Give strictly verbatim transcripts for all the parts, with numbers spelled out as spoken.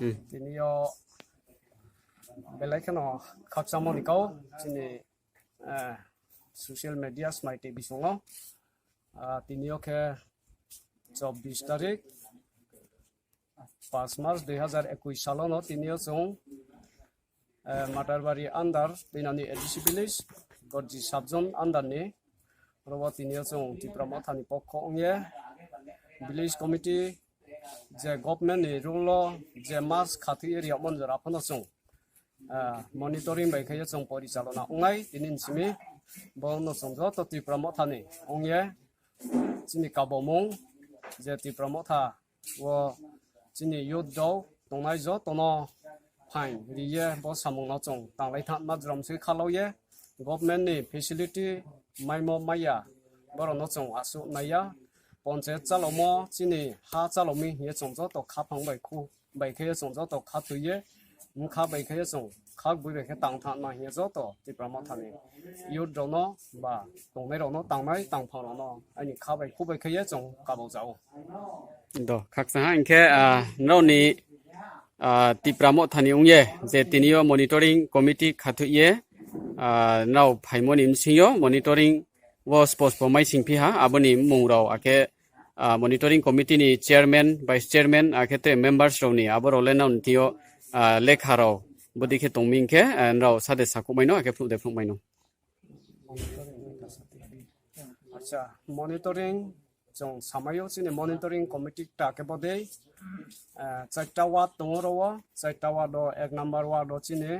Hmm. Tini o belai kheno khakchangmani kau chini, eh, social media smai tei bisingo. Ah, tini o khe chobbish tarik, paanch March dui hazar ekush salono tini o chwng, eh, Matarbari under Binani A D C village, Gorji subzone under ni oro o tini o chwng Tipra Mothani pokho wngye village committee je government ni rule o je mas khatwi area mon jora phano chwng, ah, monitoring bai khe chwng porichalona wngnai tini simi bo no chwng joto Tipra Mothani wngye chini kabomung je Tipra Motha o chini youth rok tongnai jotono phain riye bo samungno chwng tanglai thangma jrom se khalauye government ni facility maimo maya borokno chwng aswk naiya ponchayat chalomo chini ha chalomi hiye chwng joto khaphang bai khu bai khe chwng joto kha twiye wngkha bai khe chwng khak bui bai khe tang thangma hiye joto Tipra Mothani youth rokno ba tongnai rokno tangnai tangphang rokno ani kha bai khu bai khe chwng kabau jao. Do, khaksa ha, hinkhe, ah, nrokni, ah, Tipra Mothani wngye, je tini o monitoring committee khathuye, ah, nrok phaimoni bsingyo monitoring o spos po mai singphi ha, aboni mung rok, akhe, ah, monitoring committee ni chairman, vice chairman, akhe tei members rokni, aborok le nrokni tio, ah, lekha rok, bodi khe tongmi hinkhe, ah, nrok sade sakhuk maino, akhe phunuk de phunuk maino. Acha, monitoring chwng samaio chini monitoring committee ta khe bodei, eh, chaita ward tongo oro o, chaita ward o ek number ward o chini,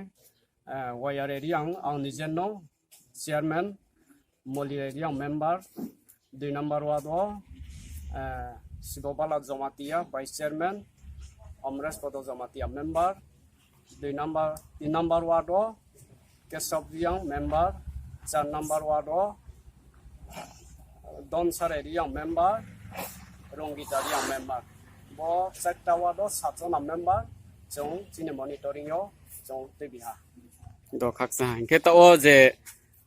eh, Wayar area ang, ang nijenno chairman, Moli area ang member, dui number ward o, eh, Sibobala Jamatia vice chairman, Omresh Podo Jamatia member, dui number, tin number ward o Kesab Riang member, char number ward o Donsare Riang member, Rongita Riang member. Bo chatta ward o satjona member chwng chini monitoring o chwng twibiha. Do khaksa ha. Hinkhe ta o je,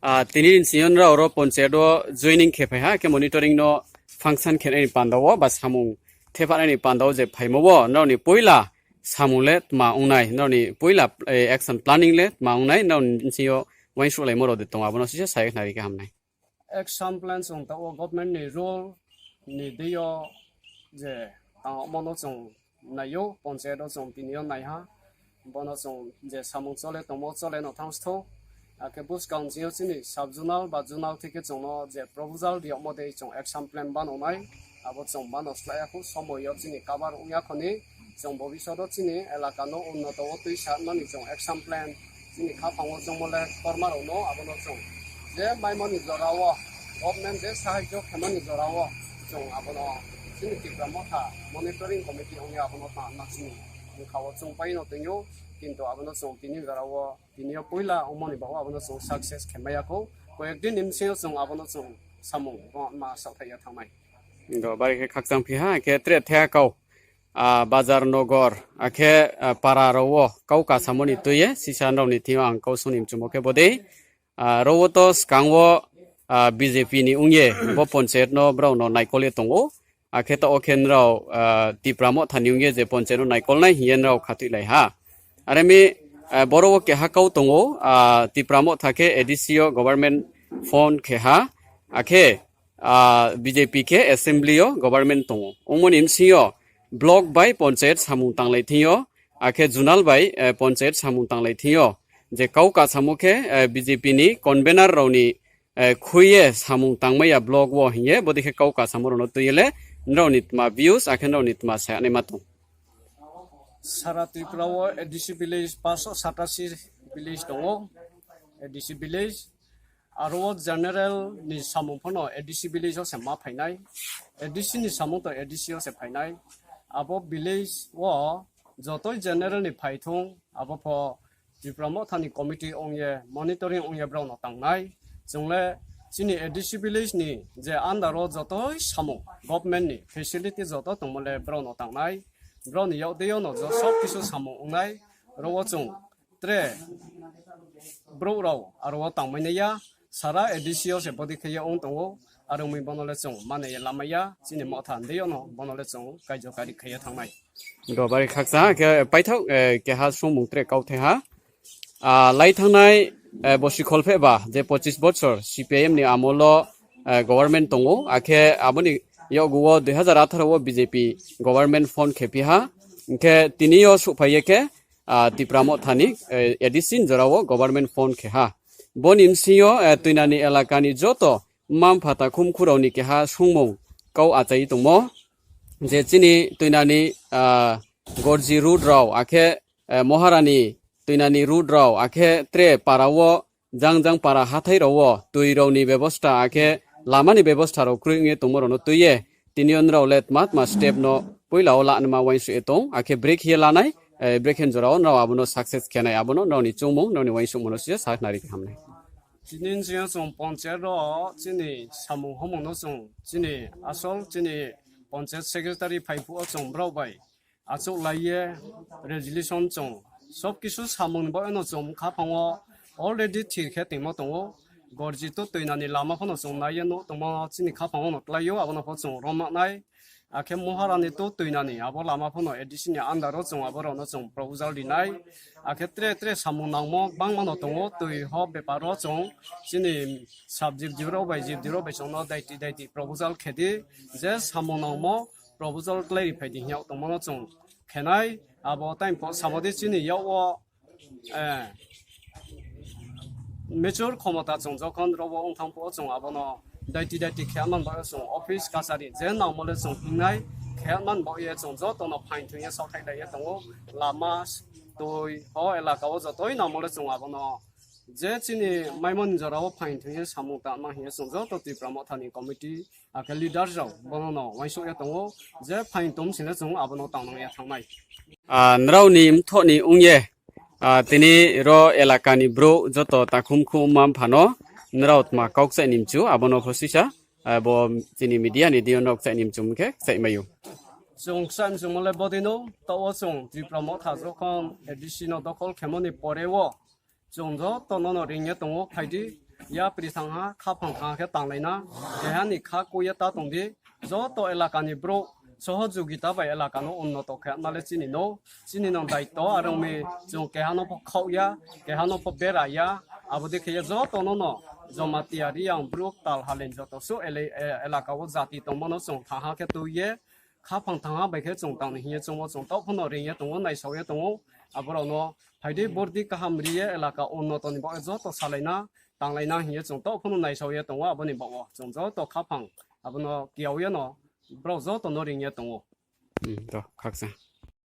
ah, tini ni siyonra oro ponchayat o joining khe phaiha, khe monitoring no function khenani panda o ba samung thephanani panda o je phaimo o nrokni puila samung le tma wngnai, nrokni puila, eh, action planning le tma wngnai, nrokni bsingyo uaingsuk laimo rok de tongo, abono sisa sai khnari khe hamnai. Action plan chwng tabuk government ni rule ni deio je tangmano chwng naio, ponchayat o chwng tini o naiha, bono chwng je samung chole tongmo chole no thangstho, akhe buskang jio chini sub zonal ba zonal theke chwngno je proposal riyokmo de chwng action plan banonai, abo chwng bano slaiya khu somoio chini cover wngya khoni, chwng bobishoto chini elaka no unnoto o twi sa mani chwng action plan chini kha phango chwngmo le korma rok no abono chwng je maimani jora o government je sahajyo khaimani jora o chwng abono chini Tipra Motha monitoring committee wngya abono tangma chini bwkha o chwng paino tongyo, kintu abono chwng tini jora o Tini o puila wngmani bago abono chwng success khe maya kho. Koyek din ni bsing o chwng abono chwng samung ma sathaiya thangnai. Do bari khe khakchang phiha khe tre thea kau, ah, bazar nogor akhe, ah, para ro o kau kasamoni twiye sisa rok ni thio ang kau suni mchumo khe bodei. Ah, ro o to skang o, ah, B J P ni wngye bo ponchayat no brao no naikol ye tongo. Akhe ta o khe nrao, ah, Tipra Motha ni wngye je ponchayat no naikolnai hiye nrao khatui lai ha. Are mi, ah, boro o keha kau tongo, ah, Tipra Motha khe A D C o government phone khe ha. Akhe, ah, B J P khe assembly o government tongo. Wngmani bsing o block bai ponchayat samung tanglai thing yo, akhe zonal bai, eh, ponchayat samung tanglai thing yo. Je kau kasamo khe, eh, B J P ni convener rao ni eh, khuiye samung tangmaya block o hiye, bodikhe kau kasamorokno twiye le, nrokni tma views, akhe nrokni tma sayanai ma tong. Sara Tripura o A D C village, paanch sho satasi village tongo, A D C village. Aro o general ni samung phano A D C village o se ma phainai, A D C ni samung to A D C o se phainai. Abo village o jotoi general ni phaithung, abo pho Tipra Mothani committee ongye monitoring ongye brao no tangnai. Chwngle chini A D C village ni je under o jotoi samung government ni facility joto tongmole brao no tangnai. Brao ni yak dei o no jo sob kisu samung ongnai. Oro o chwng tre brouh rao aro o tangmani ya. Sara A D C o se body khaiya ong tongo. Aro mui bono le chwng mane ye lamaiya. Chini Motha ndei o no bono le chwng kaijo kari khaiya thangnai. Dobari khaksa ke paithak, eh, keha sumung tre kau thaiha. Ah, lai thangnai, eh, bosi kholphe ba je pochis bochor C P I M ni amolo, eh, government tongo, akhe aboni yoguo dui hazar atharo o B J P government form khe phiha. Hingkhe tini o suphaiye khe, ah, Tipra Mothani, eh, A D C ni jorao government form khe ha. Boni bsingyo, eh, twinani elakani joto mma mpha takhum khurao ni keha sumung kau achai tongmo. Je chini twinani, ah, Gorji road rao, akhe, eh, Moharani twinani road rao, akhe tre para o jang jang para hathai rao o twi rao ni bebosta, akhe lama ni bebosta rao krwi wngwi tongmo rao no twiye tini o nrao le tma tma step no puila o lanma uaingsuk ye tong, akhe brekhe ye lanai, eh, brekhe jora o nrao abono success khenai, abono nrao ni chumung, nrao ni uaingsukmo no siya sak nari khe hamnai. Tini chini chwng ponchayat rao chini samung homung no chwng chini asol chini ponchayat secretary phai phuo chwng brao bai achuk laiye resolution chwng sob kisu samung ni bagwi no chwng khaphang o already thir khe tongmo tongo. Gorji to twinani lama phano chwng naiye nuk tongma chini khaphang o no twlai o, abono pho chwng romnai. Akhe Moharani to twinani abo lama phano A D C ni under o chwng abo rao no chwng proposal rinai. Akhe tre tre samung nangmo bangma no tongo, twi ho bepar o chwng chini sub jib jib rao bai jib jib rao bai chwng no daiti daiti proposal khe di, je samung nangmo proposal twlai ri phai di hinya tongmano chwng khenai. Abo time pho samodi chini yak o, eh, mature khomota chwng jokhon robo wng thang pho chwng abono daiti daiti khe man ba chwng office kachari je nangmole chwng hingnai khe man ba ye chwng jotono phain thwngye sothai lai ye tongo. Lama twi ho elaka o jotoi nangmole chwng abono je chini maimon jora o phain thwngye samung tangma hiye chwng joto Tipra Mothani committee akhe leaders rao bono no uaingsuk ya tongo je phain tom sile chwng abono tangnang ya thangnai. Ah, nrao ni mtho ni ungye, ah, tini ro elaka ni brouh joto takhum khum ma phano nrao tma kok chai ni mchu abono pho sisa, ah, bo chini media ni dion rok chai ni mchu mkhe chai mayu. Chwng chai mchu mole bodino to o chwng Tipra Motha jokhon A D C no dokhol khemoni pore o chwng joto nono ringye tongo, phaidi yapri thangha khaphang thangha khe tanglaina, kehani kha kuya ta tongdi, joto elakani brouh sohojogita bai elakano unnoto khe nale chini no, chini no daitto arongni chwng kehano pho khaukya, kehano pho beraya, abodi khe joto nono Jamatia Riyang Bruk Tal Halen joto su ele-, e-, elaka o jati tongmano chwng thangha khe twiye, khaphang thangha bai khe chwng tangni hiye chwngbo chwng tok phano ringye tongo, naisauye tongo. Aborokno phaidi bordi kaham riye elaka unnotoni bagwi joto salaina tanglaina hiye chwng tok phano naisauye tongo aboni bagwi. Chwng joto khaphang abono kiyauyeno borok jotono ringye tongo. Hmm, to, khaksa.